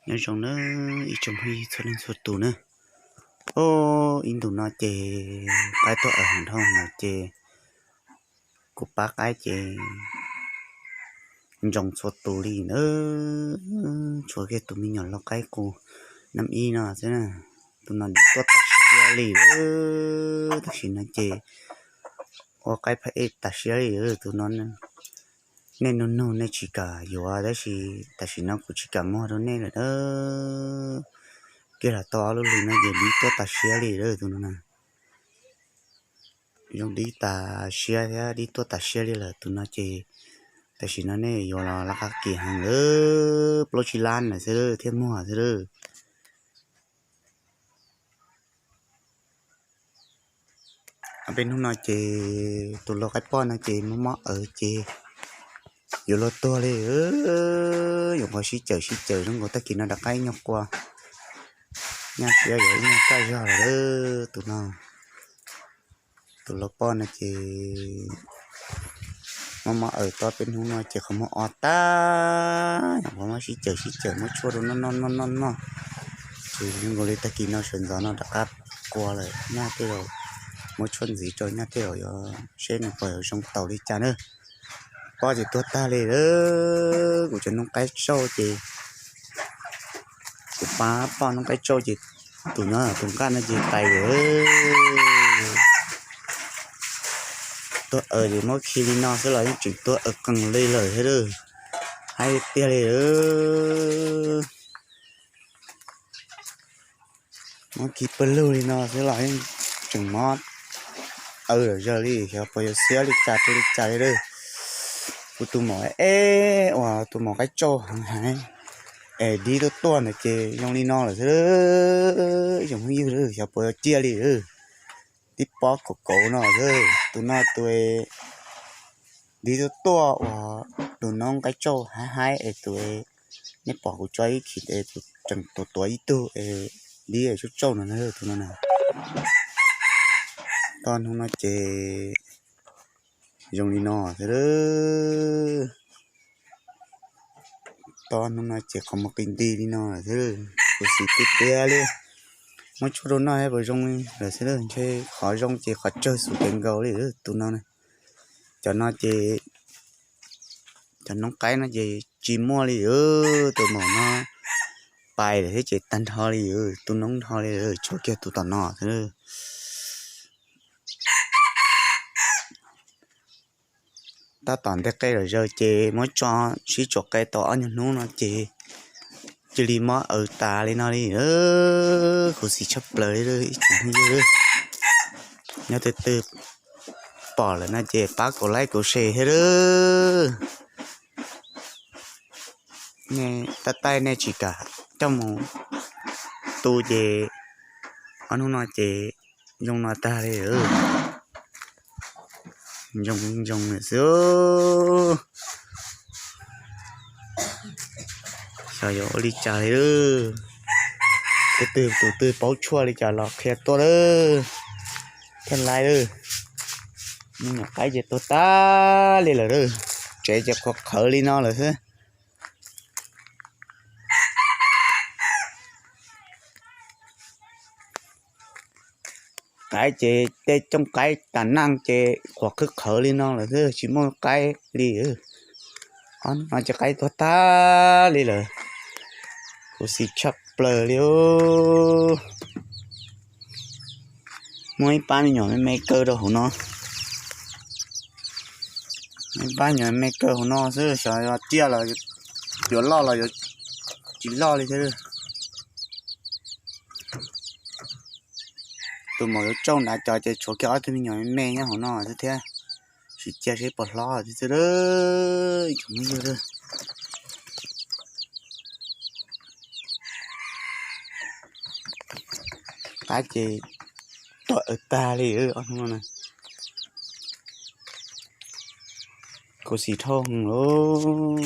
Nyob zoo nawb ib tsoom phooj ywg txhua leej txhua tus nawb. O, ib ntus no ces qaib tuaj aws heev dhau lawm ces kuv pab qaib ces ntsoog txhua tus li nawb. Tshuav kiag tus me nyuam lau qaib qus nab ib no xwb na. Tus no dib tuaj tas siab li lawm. Tam sim no ces ua qaib phab ej tas siab li lawm tus no. Nej nug nug nej tsis kam yuav tab sis tam sim no kuv tsis kam muag rau nej lawm na. Kiag los tau ob lub hlis no ces dib tuaj tas siab li lawm tus no na. Zoo dib tas siab thiab dib tuaj tas siab li lawm tus no ces tam sim no nej yuav los laj qab kiag heev lawm, plaub tsib lab lawm xwb thiaj muag xwb lawm. Peb hnub no ces tus lau qaib poj no ces mob mob aws ces yuav luag tuag li. Yuav qhov sib cawm sib cawm zoo nkaus tag kis no rov qab ib nyuag qua, nyaj siab yuav ib nyuag kaj zog lawm tus no. Tus lau poj no ces mob mob aws tob peb hnub no ces qhov muag o tag, qhov muab sib cawm sib cawm muab tshuaj rau noj noj noj noj noj. Ces zoo nkaus li tag kis no sawv ntxov no rov qab qua lawm, nyaj tej zaum muab tshuaj ntxiv rau nyaj tej zaum yuav seb nws puas yuav zoo taus li cas na. Poj ces tuag tag li lawm, kuv cov noob qaib tsauj ces kuv pab poj noob qaib tsauj ces tus nyob tus nqaj no ces tais lawm. Tuag aws ces muab khi li no xwb los yeej tseem tuag aws qees li lawm thiab lawm. Hais tiag li lawm. Muab khi pawg lug li no xwb los yeej tseem mob aws lawm zawg li, xyov puas yuav xiab li cas rau li cas li lawm. Kuv tus maum eb uas tus maum qaib tsauj heev heev es dib tuaj tuaj ntawd ces zoo li no lawm xwb. Ib tsoom phooj ywg, xyov puas yuav ciaj li lawm. Tib pob kauv kauv no xwb, tus no tus dib tuaj tuaj uas tus noob qaib tsauj haib haib es tus nej pom kuv tso ib khis es tseem tuav tuav ib tug es dib tsauj tsauj no na tus no na. Toj hnub no ces zoo li no xwb. Toj hnub no ces qhov muag qi nti li no xwb. Kuv xim tiag tiag li. Muab tshuaj rau noj thiab puas zoo lawm xwb, ntshe qhov zoo ces qhov tsawg xus kev nkaus li tus no na. Cov no ces cov noob qaib no ces tsis muaj li, tus maum no pais lawm thiab ces tag nrho li, tu noob nrho li, tshuav kiag tus tom no xwb. Tab tom nteg qe lawm zawg ces muab tso sib tsuam qe tau ob nyuag hnub no ces cia li mob aws tas li no li. Khuv xim tshaj plaws li ib tsoom phooj ywg. Nyob twg twg pom lawm no ces pab kaum like kaum share thiab lawm. Nej tab taij nej tsis kam coj mus tu ces ob hnub no ces zoo no tag li. Ntsoog ntsoog lawm xwb. Xyov yuav ua li cas li. Tus twg tus twg paub tshuaj li cas los qhia tuaj lawm thiaj li lawm. Me nyuam qaib ces tuag tag li lawm lawm. Tsev ces qhuav qhawv li no lawm xwb. Qaib ces tej cooj qaib tas neej ces qhuav qhwb qhawv li no lawm xwb, tsis muaj qaib li. Ob hnub no ces qaib tuag tag li lawm. Khuv xim tshaj plaws li. Muaj ib pab me nyuam me me kaw rau hauv no. Ib pab me nyuam me me kaw hauv no xwb, xyov yuav ciaj los yuav loj los yuav tsis loj li thiab. Tus maum yuav tsauj nrad cov ces tshuav kiag ob tug me nyuam me me nyob hauv no xwb thiab. Sim cia seb puas hlob thiab xwb. Qaib ces tuag aws tag li. Khuv xim dhau heev lauj.